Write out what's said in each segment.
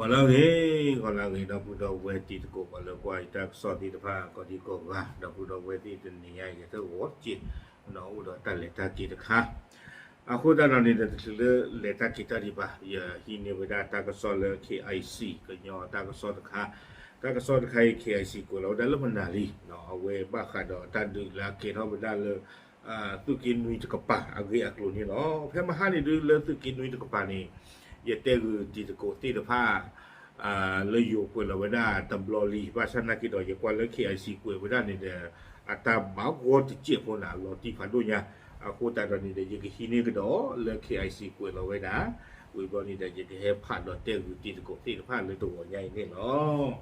ဂီၤလၢအဂ့ၤ, ဂီၤလၢအဂ့ၤ ဒီပုၢ်ဒီဝဲၢ်တံၤသကိး ပှၤလၢကွၢ်ယတၢ်ကစီၣ်သ့ၣ်တဖၣ် ကိးဒံကိးဂၤ ဒီပုၢ်ဒီဝဲၢ်သ့ၣ်တနံၤညါအံၤ ကထၢၣ်ဂီၤတက့ၢ်, အိၣ်ဒီးတၢ်လဲၤတၢ်က့ၤတခါ အဃိသတးဒီးန့ၣ်ဒီး တချုးလၢလဲၤတၢ်က့ၤတၢ်ဒံးဘၣ် ယဟံးန့ၢ်ဝဲဒၣ်တၢ်ကစီၣ်လၢ KIC ကညီတၢ်ကစီၣ်တခါ, တၢ်ကစီၣ်တခါအံၤ KIC ကွဲးလီၤဝဲဒၣ်လၢမနၤလံ, အဝဲဘၣ်ဃးဒီးတၢ်ဒုးလၢအကဲထီၣ်ဝဲဒၣ်လၢ သုးက့နွံတကပၤအဂ့ၢ်အကျိၤန့ၣ်လီၤ. ဖဲမဟါန့ၣ်ဒုးလၢသုးက့နွံတကပၤန့ၣ် ယတဲဂုာ်တံၤသကိးသ့ၣ်တဖၣ် လၢယိၤကွဲးလီၤဝဲဒၣ်တဘျီလံ, ဘၣ်ဆၣ်နာ်က့ဒီး ယကွၢ်လၢ KIC ကွဲးဝဲဒၣ်န့ၣ်ဒီး အတၢ်ဘၣ်ဂီၢ်တစဲးဖိန့ၣ် လီၤတံၢ်ဖးဒိၣ်ညါ, အဃိသတးဒီးန့ၣ်ဒီး ယကဟံးန့ၢ်ကဒီးလၢ KIC ကွဲးလီၤဝဲဒၣ်, ဝံၤဘျီန့ၣ်ဒီး ယကဟဲဖးဒီးတဲဂုာ်တံၤသကိးသ့ၣ်တဖၣ်လၢတဂီၤညါအံၤန့ၣ်လီၤ.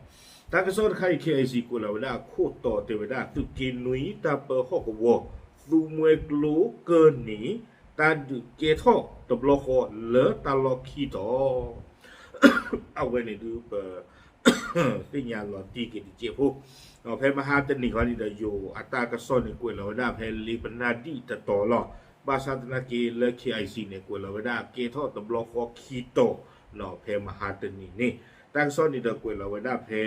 တၢ်ကစီၣ်တခါအံၤ KIC ကွဲးလီၤဝဲဒၣ်အခိၣ်တီတဲဝဲဒၣ် သုးက့နွံတၢ်ပၢဟီၣ်ကဝီၤ သူမှဲကျိကၢၢ်နံၤ တၢ်ဒုးကဲထီၣ်တဘျီဃီလၢတၢ်လီၢ်ခံတီၤ အဝဲန့ၣ်ဒုးပ သ့ၣ်ညါလီၤတံၢ်က့ၤတစဲးဖိ, ဒီးဖဲမဟါတနံၤဃီန့ၣ်ဒီး ယိၤအတၢ်ကစီၣ်န့ၣ် ကွဲးလီၤဝဲဒၣ်ဖဲလ့ပနၢ်ဒံၣ်တတီၤလီၤ. ဘၣ်ဆၣ်သနာ်က့လၢ KIC န့ၣ် ကွဲးလီၤဝဲဒၣ်ကဲထီၣ်တဘျီဃီခံတီၤ ဖဲမဟါတနံၤန့ၣ်, တၢ်ကစီၣ်န့ၣ်ဒီးကွဲးလီၤဝဲဒၣ်ဖဲ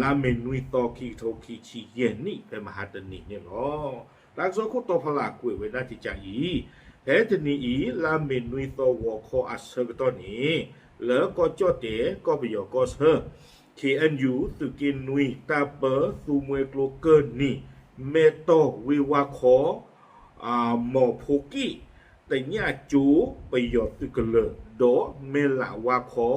လါမ့ၤနွံသီခံကထိခံဆံယဲၢ်နံၣ် ဖဲမဟါတနံၤန့ၣ်လီၤ. တၢ်ကစီၣ်ခိၣ်တီဖီလာ်ကွဲးဝဲဒၣ်ကကးအံၤ, ဖဲတနံၤအံၤ လါမ့ၤနွံသီဂီၤခီအဆၢကတီၢ်န့ၣ် လၢကီၢ်ကၠီၣ်တဲာ် ကီၢ်ပယီၤကီၢ်ဆၢ KNU သုးက့နွံတၢ်ပၢသူမှဲကျိကၢၢ်နံၤ မဲၢ်တီၢ်ဝ့ၢ်ဝါခီ မီၤဖိက့ၣ် တညၣ်ကၠိပယီၤသုးကလၢၤ ဒီးမဲၢ်လးဝါခီ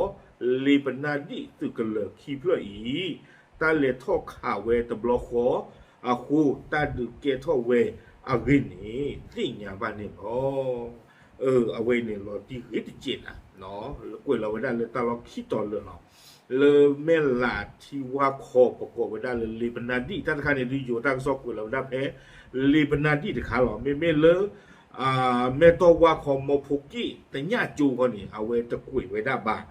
လ့ပနၢ်ဒံၣ်သုးကလၢၤခံဖျၢၣ်အံၤ တၢ်လဲၤထီၣ်ခးဝဲတဘျီဃီအဃိ တၢ်ဒုးကဲထီၣ်ဝဲအဂ့ၢ်န့ၣ် သ့ၣ်ညါဘၣ်န့ၣ်လီၤ. အဝဲန့ၣ်လီၤတံၢ်ဂ့ၤတစဲးနၤ, ကွဲးလီၤဝဲဒၣ်လၢတၢ်လီၢ်ခံတီၤလၢာ်လီၤ. လၢမဲၢ်လးထံဝါခီ ပကိးဝဲဒၣ်လၢလ့ပနၢ်ဒံၣ် တၢ်တခါန့ၣ်ဒုး ယိၤတၢ်ကစီၣ်ကွဲးလီၤဝဲဒၣ်ဖဲ လ့ပနၢ်ဒံၣ်တခါလီၤ. မ့မ့ၢ်လၢ မဲၢ်တီၢ်ဝါခီ မီၤဖိက့ၣ် တညၣ်ကၠိခီန့ၣ် အဝဲတကွဲးဝဲဒၣ်ဘၣ်,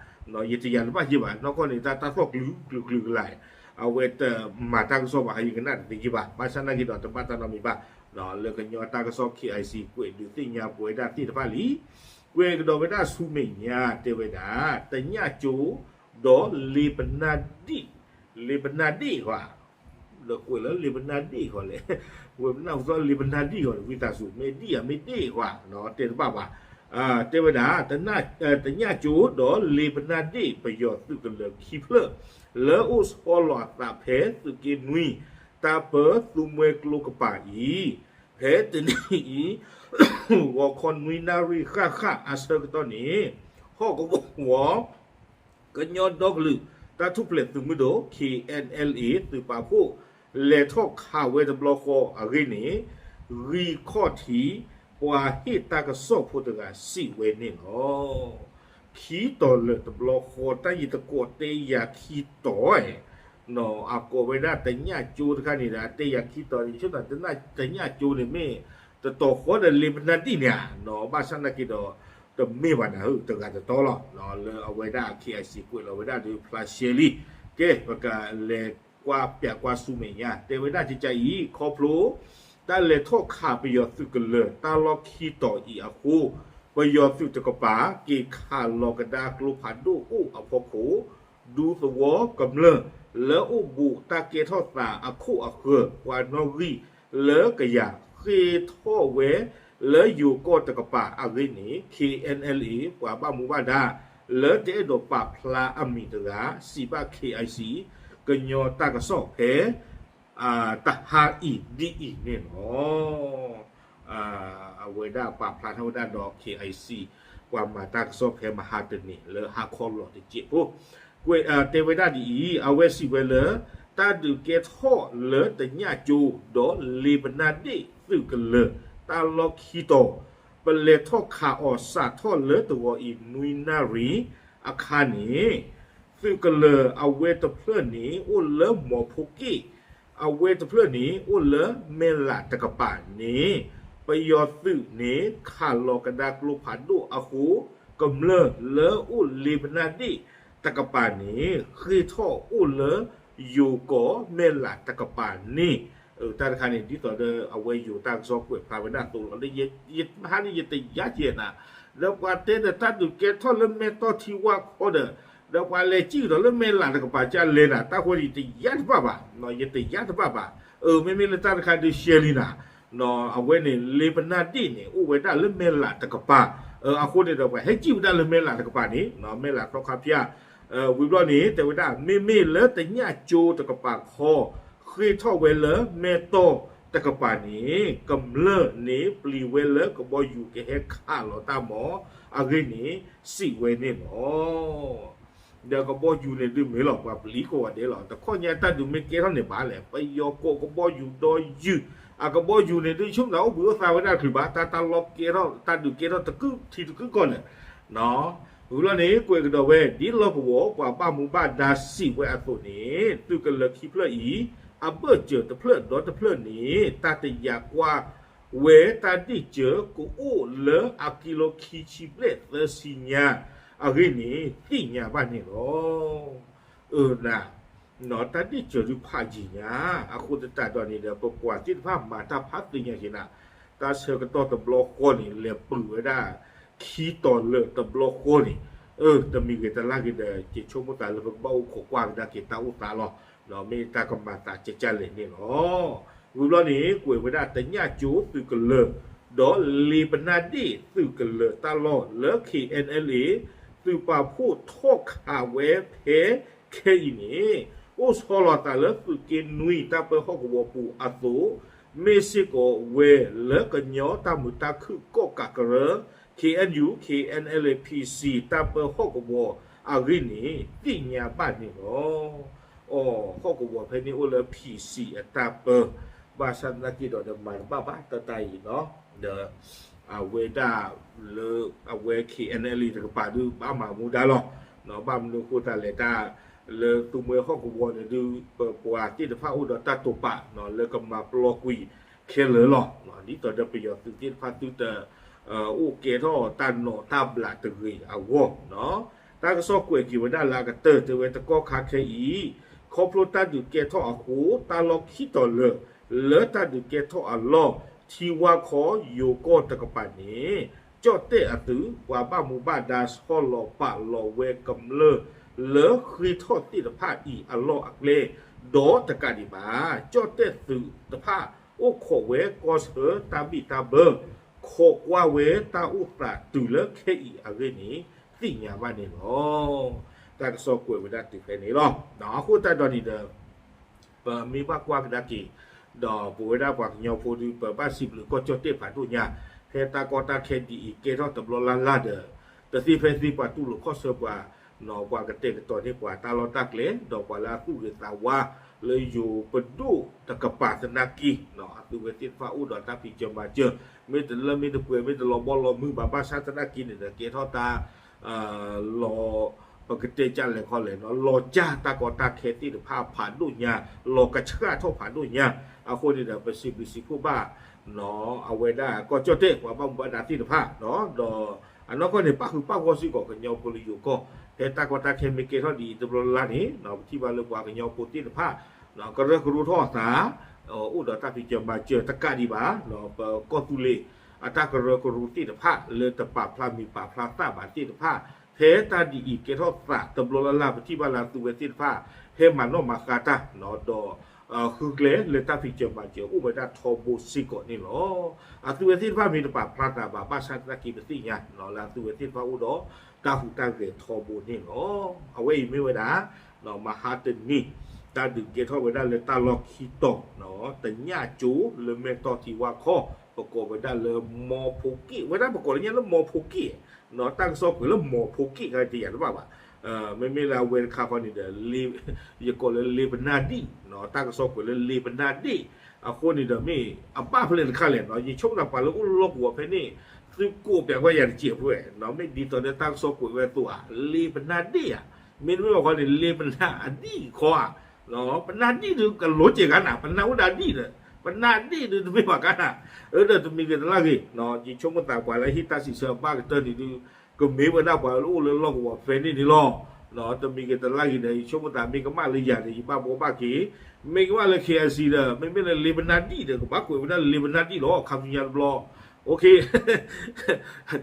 ယတယာ်တဘၣ်ယ့ၢ်ဘၣ် နီၢ်ကီၢ်န့ၣ် တၢ်တၢ်သီၣ်ကျုၤကျုၤကျုၤကလာ် အဝဲတမၤတၢ်ကစီၣ်ဘၣ် ယကနၣ်တသ့ယ့ၢ်ဘၣ် ဘၣ်ဆၣ်နာ်က့ဒီး တဘၣ်တၢ်နီတမံၤဘၣ်, လၢကညီတၢ်ကစီၣ် KIC ကွဲးဒုးသ့ၣ်ညါပဝဲဒၣ်သ့ၣ်တဖၣ်လံ, ကွဲးကဒီးဝဲဒၣ်ဆူမဲာ်ညါ တဲဝဲဒၣ် တညၣ်ကၠိ ဒီးလ့ပနၢ်ဒံၣ်, လ့ပနၢ်ဒံၣ်ဃီ လၢကွဲးလၢလ့ပနၢ်ဒံၣ်ဃီလဲၣ်, ဝဲပနၢ်ဟူသီလ့ပနၢ်ဒံၣ်ဃီ ဝံသးစူၤ မ့ၢ်ဒံၣ်ဧါမ့ၢ်ဒ့ၣ်ဃီ တဲတဘၣ်ဘၣ်, တဲဝဲဒၣ် တညၣ်ကၠိ ဒီးလ့ပနၢ်ဒံၣ် ပယီၤသုးကလၢၤခံဖျၢၣ် လၢအိၣ်ဆီလီၤအသးဖဲသုးက့နွံ တၢ်ပၢသူမှဲကျိကပၤအံၤ, ဖဲတနံၤအံၤ ဂီၤခီနွံနၣ်ရံၣ်ဃၣ်ဃၣ်အဆၢကတီၢ်န့ၣ် ဟီၣ်ကဝီၤ ကညီဒီကလုာ်တၢ်ထူၣ်ဖျဲးသုးမုၢ်ဒိၣ် KNLA သုးပာ်ဖှိၣ် လဲၤထီၣ်ခးဝဲတဘျီဃီအဂ့ၢ်န့ၣ် ဂံၢ်ခီၣ်ထံး ပှၤဟ့ၣ်တၢ်ကစီၣ်ဖိတဂၤစံးဝဲန့ၣ်လီၤ. ခံတီၤလၢာ်တဘျီဃီ တၢ်ယံၤသကိးတဲယၤခံတီၤ အကိးဝဲဒၣ်တညၣ်ကၠိတခါန့ၣ်ဒီး တဲယၤခံတီၤန့ၣ် ဆိတၢ်တညၣ်ကၠိန့ၣ်မ့ၢ် တတီၤဃီဒီးလ့ပနၢ်ဒံၣ်န့ၣ်ဧါ, ဘၣ်ဆၣ်နာ်က့ဒီး တမ့ၢ်ဘၣ်နၤဧၢ တဂၤတတီလီၤ. လၢအဝဲဒၣ် KIC ကွဲးလီၤဝဲဒၣ်ဒီးဖျါရှဲလံ, ကဲ ပကလဲၤကွၢ်ပၠးကွၢ်ဆူမဲာ်ညါ တဲဝဲဒၣ်ကကးအံၤ ခီဖျိ တၢ်လဲၤထီၣ်ခးပယီၤသုးကလၢၤတၢ်လီၢ်ခံတီၤအံၤအဃိ ပယီၤသုးတကပၤ က့ၤခးလီၤကဒါကျိဖးဒိၣ်အိၣ်အဖီခိၣ် ဒူသဝီကမျၢၢ် လၢအိၣ်ဘူးတၢ်ကဲထီၣ်သးအခိၣ်အဃၢၤ ပှၤနီၣ်ဂံၢ်လၢကယၤ ဃ့ထီၣ်ဝဲလၢယိၤကီၢ်တကပၤအဂ့ၢ်န့ၣ် KNLA ပှၤဘၣ်မူဘၣ်ဒါ လၢတအဲၣ်ဒိးပာ်ဖျါအမံၤတဂၤ စံးဘၣ် KIC ကညီတၢ်ကစီၣ်ဖဲ တဟါအံၤဒ်အံၤန့ၣ်လီၤ. အဝဲဒၣ်ပာ်ဖျါထီၣ်ဝဲဒၣ်ဒီး KIC ပှၤမၤတၢ်ကစီၣ်ဖဲမဟါတနံၤ လၢဟါခီလီၤတစဲးဖိ ကွဲးတဲဝဲဒၣ်ဒ်အံၤ အဝဲစံးဝဲလၢ တၢ်ဒုးကဲထီၣ်လၢတညၣ်ကၠိ ဒီးလ့ပနၢ်ဒ့ၣ်သုးကလၢၤ တၢ်လီၢ်ခံတီၤ ပလဲၤထီၣ်ခးအီၤစးထီၣ်လၢတဂီၤအံၤ နွံနၣ်ရံၣ်အခါန့ၣ် သုးကလၢၤအဝဲတဖျၢၣ်န့ၣ် အိၣ်လၢမီၤဖိက့ၣ် အဝဲတဖျၢၣ်န့ၣ် အိၣ်လၢမဲၢ်လးတကပၤန့ၣ် ပယီၤသုးန့ၣ် ခးလီၤကဒါကျိဖးဒိၣ်အဃိ ကမျၢၢ်လၢအိၣ်လ့ပနၢ်ဒ့ၣ်တကပၤန့ၣ် ဃ့ၢ်ထီၣ်အိၣ်လၢယိၤကီၢ်မဲၢ်လးတကပၤန့ၣ် တၢ်တခါန့ၣ် ဒ်သိးဒီးအဝဲယိၤတၢ်ကစီၣ်ကွဲးဖျါဝဲဒၣ်သိးလီၤ. မဟါန့ၣ်ယတယါကဲနၤ ဒီးပှၤတဲဒီးတၢ်ဒုးကဲထီၣ်လၢမဲၢ်တီၢ်ထံဝါခီဒီး ဒီးပှၤလဲၤစံၣ်ကဒီးလၢမဲလးတကပၤကလဲၤနၤ, တၢ်ဃိန့ၣ် ယတယါတဘၣ်ဘၣ်, ယတယါတဘၣ်ဘၣ်. အၢ မ့မ့ၢ်လၢတၢ်တခါဒုးရှဲလံနၤ, အဝဲန့ၣ် လ့ပနၢ်ဒ့ၣ်န့ၣ် အိၣ်ဝဲဒၣ်လၢမဲလးတကပၤ, အဃိန့ၣ်ဒီး ပှၤဟဲစံၣ်ဝဲဒၣ်လၢမဲလးတကပၤန့ၣ် မဲလးသီခါဖၠၣ်, ဝံၤဘျီန့ၣ် တဲဝဲဒၣ် မ့မ့ၢ်လၢတညၣ်ကၠိတကပၤခီ ဃ့ထီၣ်ဝဲလၢမဲတီၢ်တကပၤန့ၣ် ကမျၢၢ်န့ၣ်ပျံၤဝဲလၢကဘီယူၤကဟဲခးလီၤတၢ်မီၤအဂ့ၢ်န့ၣ် စံးဝဲန့ၣ်လီၤ. ဒီးကဘီယူၤန့ၣ်ဒုးမ့ၢ်လီၤ ပှၤပျံၤကိးဂၤဒဲးလီၤ. တခီညါတၢ်ဒုးမ့ၢ်ကဲထီၣ်န့ၣ်ဘၣ်လဲၣ်, ပယီၤကိးကဘီယူၤဒီးယုၢ်, အကဘီယူၤန့ၣ်ဒုးဆိကမိၣ်အိၣ်ဘှံးအိၣ်သါဝဲဒၣ်တချုးဘၣ်, တၢ်တၢ်လီၢ်ကဲထီၣ် တၢ်ဒုးကဲထီၣ်တကုထံတကုကီၢ်လၢာ် ဝံၤလီၤန့ၣ် ကွဲးကဒီးဝဲ ဒ်လီၢ်ကဝီၤပှၤဘၣ်မူဘၣ်ဒါစံးဝဲအသိးန့ၣ် သုးကလၢၤခံဖျၢၣ်အံၤ အဘၢၣ်စၢၤတဖျၢၣ်ဒီတဖျၢၣ်န့ၣ် တၢ်တယာ်ကွၢ်ဝဲတၢ်ဒ့ၣ်စၢၤကအိၣ်လၢအကံလိခံဆံဘျဲၣ်သၢဆံညါအဂ့ၢ်န့ၣ် သ့ၣ်ညါဘၣ်န့ၣ်လီၤ. အၢ နၤ တၢ်ဒ့ၣ်စၢၤဒုးဖးယံၤညါ, အဃိသတးဒီးန့ၣ်ဒီး ပပှၤသ့ၣ်တဖၣ်မၤတၢ်ဖးသ့ၣ်ညါက့ၤနၤ, တၢ်ဆၢကတီၢ်တဘျီဃီန့ၣ် လဲၤပုၢ်ဝဲဒၣ် ခံတီၤလၢာ်တဘျီဃီန့ၣ်, အၢ တမံၤဂ့ၤတလါဂ့ၤဒီး ယဆိကမိၣ်သးလၢပကဘၣ်အိၣ်ခိးကွၢ်ကဒါက့ၤတၢ်အိၣ်သးလီၤ. မ့ၢ်တၢ်ကမၤသးကဲကၢ်လဲၣ်န့ၣ်လီၤ. ဝံၤဘျီန့ၣ် ကွဲးဝဲဒၣ်တညၣ်ကၠိသုးကလၢၤ ဒီးလ့ပနၢ်ဒ့ၣ်သုးကလၢၤတၢ်လီၢ်လၢ KNLA သုးပာ်ဖှိၣ်ထီၣ်ခးဝဲဖဲခဲအံၤန့ၣ် အိၣ်ဆီလီၤသးလၢသုးက့နွံတၢ်ပၢဟီၣ်ကဝီၤပူၤအသိး, မ့ၢ်စ့ၢ်ကီးဝဲလၢကညီတၢ်မုာ်တၢ်ခုၣ်ကီၣ်ကးကရၢ KNU KNLA PC တၢ်ပၢဟီၣ်ကဝီၤအဂ့ၢ်န့ၣ် သ့ၣ်ညါဘၣ်န့ၣ်လီၤ. အီ ဟီၣ်ကဝီၤဖဲန့ၣ်အိၣ်လၢ PC အတၢ်ပၢ, ဘၣ်ဆၣ်သနာ်က့ဒီး ဒီးမၤတဘၣ်ဘၣ်တၢ်တၢ်အံၤနီၤ, ဒီး အဝဲဒၣ်လၢ အဝဲ KNLA တကပၤဒုးဘၣ်မၤမူဒါလီၤ. ဘၣ်မနုၤအဃိသတးလဲၣ် တၢ်လၢသုးမွဲဟီၣ်ကဝီၤန့ၣ်ဒုး ပပှၤသ့ၣ်တဖၣ်အိၣ်ဒီးတၢ်တိာ်ပာ် လၢကမၤပျီကွံာ်ခဲလၢာ်လီၤ. ဒ်သိးဒီးပယီၤသုးသ့ၣ်တဖၣ်သုတ အိၣ်ကဲထီၣ်တၢ်နီၣ်တၢ်ဘျးတဂ့ၤအဂီၢ်, တၢ်ကစီၣ်ကွဲးက့ၤဝဲဒၣ်လၢအကတၢၢ် တဲဝဲတကီၢ်ခါခဲအံၤ ခီဖျိတၢ်ဒုးကဲထီၣ်အဃိ တၢ်လီၢ်ခံတီၤလၢာ် လၢတၢ်ဒုးကဲထီၣ်အလီၢ် ထံဝါခီယိၤကီၢ်တကပၤန့ၣ် ကၠီၣ်တဲၣ်အသုး ပှၤဘၣ်မူဘၣ်ဒါဆီလီၤပာ်လီၤဝဲကမျၢၢ် လၢဃ့ထီၣ်သ့ၣ်တဖၣ်အံၤအလီၢ်အကျဲ ဒီးတကးဒံးဘၣ် ကၠီၣ်တဲၣ်သုးတဖၣ် အိၣ်ခိးဝဲကီၢ်ဆၢတၢ်ဘံၣ်တၢ်ဘၢ ခိးကွၢ်ဝဲတၢ်အိၣ်သးတုၤလၢခဲအံၤအဂ့ၢ်န့ၣ် သ့ၣ်ညါဘၣ်န့ၣ်လီၤ. တၢ်ကစီၣ်ကွဲးဝဲဒၣ်တုၤဖဲန့ၣ်လီၤ. အဃိသတးဒီးန့ၣ်ဒီး ပမ့ၢ်ဘၣ်ကွၢ်ကဒါက့ၤ ဒီးပဝဲဒၣ်ပှၤကညီဖိဒုး ပဘၣ်စံးဘျုးကီၢ်ကၠီၣ်တဲၣ်ဖးဒိၣ်ညါ ဖဲတၢ်ကီတၢ်ခဲဒ်အံၤ ကဲထီၣ်တဘျီလၢ်လၢ်ဒီး တသ့ဖဲသ့ပှၤတူၢ်လိာ်ခီၣ်ဆၢပှၤ ပှၤကတဲာ်ကတီၤန့ၢ်ပှၤတၢ်လီၢ်တၢ်ကျဲ ဒီးပှၤလၢအသူၣ်ဂ့ၤသးဝါ လၢယိၤပဒိၣ်တကပၤသနာ်က့ အသုဝဲသ့ၣ်တဖၣ်အိၣ်ဒီးတၢ်ဖံးစၢၤမၤစၢၤ မ့ၢ်တလၢမ့ၢ်တပှဲၤ မ့ၢ်တလီၤဘီလီၤမုၢ်ဘၣ် ဘၣ်ဆၣ်သနာ်က့န့ၣ်ဒီး ကဲထီၣ်တၢ် လီၤ ပကတဲကၢ်လဲၣ်ခီလဲၣ်နီၤ လီၤကၢ်တၢ်ကီတၢ်ခဲသ့ၣ်တဖၣ်ဖးဒိၣ်ညါ လီၤကဆှၣ်ထီၣ်ဖးဒိၣ်ညါ အဃိန့ၣ်ဒီး ပစံးဘျုးစံးဖှိၣ်ဘၣ် အဝဲဒၣ်ကီၢ်ကၠီၣ်တဲၣ် ပှၤဘၣ်မူဘၣ်ဒါသ့ၣ်တဖၣ် ဒီးအနီၢ်ကီၢ်န့ၣ် ပၣ်ဃုာ်ပၣ်ဂီၢ်စ့ၢ်ကီးကညီဖိလၢယိၤကီၢ် ဖဲတၢ်ကီတၢ်ခဲမ့ၢ်ကဲထီၣ်ဒ်အံၤတဘျီလၢ်လၢ်န့ၣ် ပထံၣ်ဘၣ်လၢပှၤကညီဖိသ့ၣ်တဖၣ် ကရၢကရိထီၣ်အသး အိၣ်ဒီးတၢ်ဖံးစၢၤမၤစၢၤတကးဒံးဘၣ် ပကီၢ်သူလ့ၤ အတၢ်ကရၢကရိသ့ၣ်တဖၣ် လၢတပာ်ဖျါမံၤပာ်ဖျါသၣ်ဘၣ်သ့ၣ်တဖၣ် ဖဲတၢ်ဒ်အံၤကဲထီၣ်သးတဘျီလၢ်လၢ် ပထံၣ်ဘၣ်လၢအသုဝဲသ့ၣ်တဖၣ် ဟဲမၤနီၣ်မၤဃါတၢ် ဒီး ဃုကျဲလၢတၢ်ဖံးစၢၤမၤစၢၤအိၣ်ဝဲဒၣ်ထီဘိစ့ၢ်ကီးန့ၣ်လီၤ. အသုဝဲသ့ၣ်တဖၣ်မ့ၢ်တပာ်ဖျါသးဘၣ် ဘၣ်ဆၣ်သနာ်က့ပသ့ၣ်ညါ လၢအသုဝဲသ့ၣ်တဖၣ်အိၣ်ဒီးတၢ်ဟူးတၢ်ဂဲၤထီဘိန့ၣ်လီၤ. အဝဲအံၤမ့ၢ်ဝဲဒၣ် မဟါတနံၤ တၢ်ဒုးကဲထီၣ်ဝဲဒၣ်လၢတၢ်လီၢ်ခံတီၤ တညၣ်ကၠိလၢမဲၢ်တီၢ်ထံဝါခီ ပကိးဝဲဒၣ်လၢ မီၤဖိက့ၣ် ဝဲဒၣ်ပကိးလၢညါလၢမီၤဖိက့ၣ် တၢ်ကစီၣ်ကွဲးလၢမီၤဖိက့ၣ်ခါတယာ်တဘၣ်ဘၣ် မ့မ့ၢ်လၢအဝဲတခါဃီန့ၣ်ဒီး ယကိးလၢလ့ပနၢ်ဒံၣ် တၢ်ကစီၣ်ကွဲးလၢလ့ပနၢ်ဒံၣ် အဃိန့ၣ်ဒီးမ့ၢ်အဘၣ်ဖဲလဲၣ်တခါလဲၣ် ယဆိကမိၣ်ပှၤလၢအိၣ်လၢလီၢ်ကဝီၤဖဲန့ၣ် သုကိးပျးကွၢ်ယၤတစဲးဖိ မ့ၢ်ဒ်သိးဒီးတၢ်ကစီၣ်ကွဲးဝဲအသိးဧါ လ့ပနၢ်ဒံၣ်ဧါ မ့တမ့ၢ်ဘၣ်ဃီန့ၣ် လ့ပနၢ်အဒံၣ်ခီဧါ ပနၢ်ဒံၣ်ဒုးကလိၤစဲးဂၤနၤ ပနၢ်အိၣ်ဒၣ်ဒံၣ်ဒီး ပနၢ်ဒံၣ်ဒုးတမ့ၢ်ဘၣ်ကါနၤ အၢ ဒီးတမံၤဂ့ၤတလၢ်ဂ့ၤ ယဆိကမိၣ်သးပှၤလၢဟ့ၣ်တၢ်စံးဆၢအဘၣ်ကတၢၢ်န့ၣ်ဒုး ကမ့ၢ်ဝဲဒၣ်ပှၤလၢအိၣ်လၢလီၢ်ကဝီၤဖဲန့ၣ်န့ၣ်လီၤ. တမံၤဂ့ၤတလၢ်ဂ့ၤဒီး ယဆိကမိၣ်သးမ့ၢ်ကမၣ်လၢယၤန့ၣ် ယဘၣ်ဘှီဘၣ်က့ၤ မ့ၢ်ကမၣ်လၢ KIC ဒီး မ့မ့ၢ်လၢလ့ပနၢ်ဒံၣ်ဒီး ကဘၣ်ကွဲးဝဲဒၣ်လၢလ့ပနၢ်ဒံၣ်လီၤ ခါဆူညါတဘျီ OK,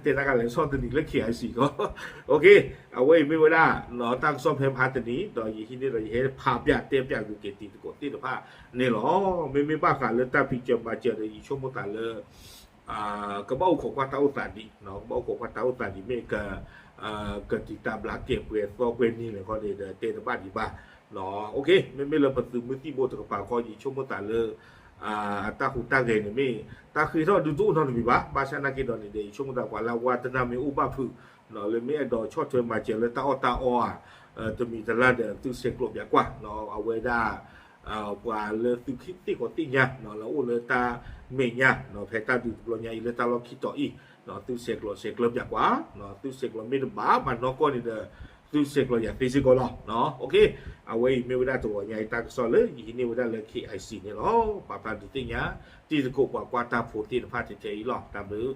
တဲတၢ်ကလဲၤဆီၣ်တနံၤလၢ K I C ကီး. OK, အဝဲအံၤမ့ၢ်ဝဲဒၣ် တၢ်ကစီၣ်ဖဲမဟါတနံၤ ဒီးယဟံးန့ၢ်ဒီးယဟဲဖးပၠးတဲပၠးဂုာ်က့ၤတံၤသကိးသ့ၣ်တဖၣ်န့ၣ်လီၤ. မ့မ့ၢ်ဘၣ်ဃးလၢတၢ်ဖံးစၢၤမၤစၢၤဒီး ယဆိကမိၣ်သးလၢ ကဘၣ်အိၣ်ခိးကွၢ်တၢ်အိၣ်သးဒံး, ကဘၣ်အိၣ်ခိးကွၢ်တၢ်အိၣ်သးဒံးမ့ၢ် ကတံာ်တာ်ဘျးကဲၤပှဲၤသီပှဲၤနံၤလဲၣ်ခီန့ၣ်ဒီး တဲတဘၣ်ဒံးဘၣ်. OK, မ့မ့ၢ်လၢပသုးမုၢ်သံၣ်ဘိတကပၤခီ ယဆိကမိၣ်သးလၢ အတၢ်ဟူးတၢ်ဂဲၤန့ၣ်မ့ၢ် တၢ်ဃ့ထီၣ်ဒုးတအိၣ်နီတမံၤဘၣ်. ဘၣ်ဆၣ်နာ်က့ဒီးန့ၣ်ဒီး ယဆိကမိၣ်သးပှၤလၢအဝါတနၢ်မ့ၢ်အိၣ်ဘၣ်ဖုး လၢမ့ၢ်အဲၣ်ဒိးဆီၣ်ထွဲမၤစၢၤလၢတၢ်အီၣ်တၢ်အီဧါ တမံၤတလါဒီးသုဆဲးကျိးပၠးကွၢ် အဝဲဒၣ် ပှၤလၢသုသ့ၣ်ကီးသ့ၣ်ညါ လၢအိၣ်လၢတၢ်မဲာ်ညါ ဖဲတၢ်ဒုးတဘျီညါအံၤလၢတၢ်လီၢ်ခံတီၤအံၤ သုဆဲးကျိးဆဲးကျၢပၠးကွၢ်, သုဆဲးကျိးမ့ၢ်တဘၣ်ဘၣ်နီၢ်ကီၢ်န့ၣ်ဒီး သုဆဲးကျိးယၤသ့စ့ၢ်ကီးလီၤ. OK, အဝဲအံၤမ့ၢ်ဝဲဒၣ်တဂီၤညါအံၤတၢ်ကစီၣ်လၢယဟံးန့ၢ်ဝဲဒၣ်လၢ K I C န့ၣ်လီၤ. ပာ်ဖျါဒုးသ့ၣ်ညါ တံၤသကိးပှၤကွၢ်တၢ်ဖိသ့ၣ်တဖၣ်ထဲထဲအံၤလီၤ. တၢ်ဘျုး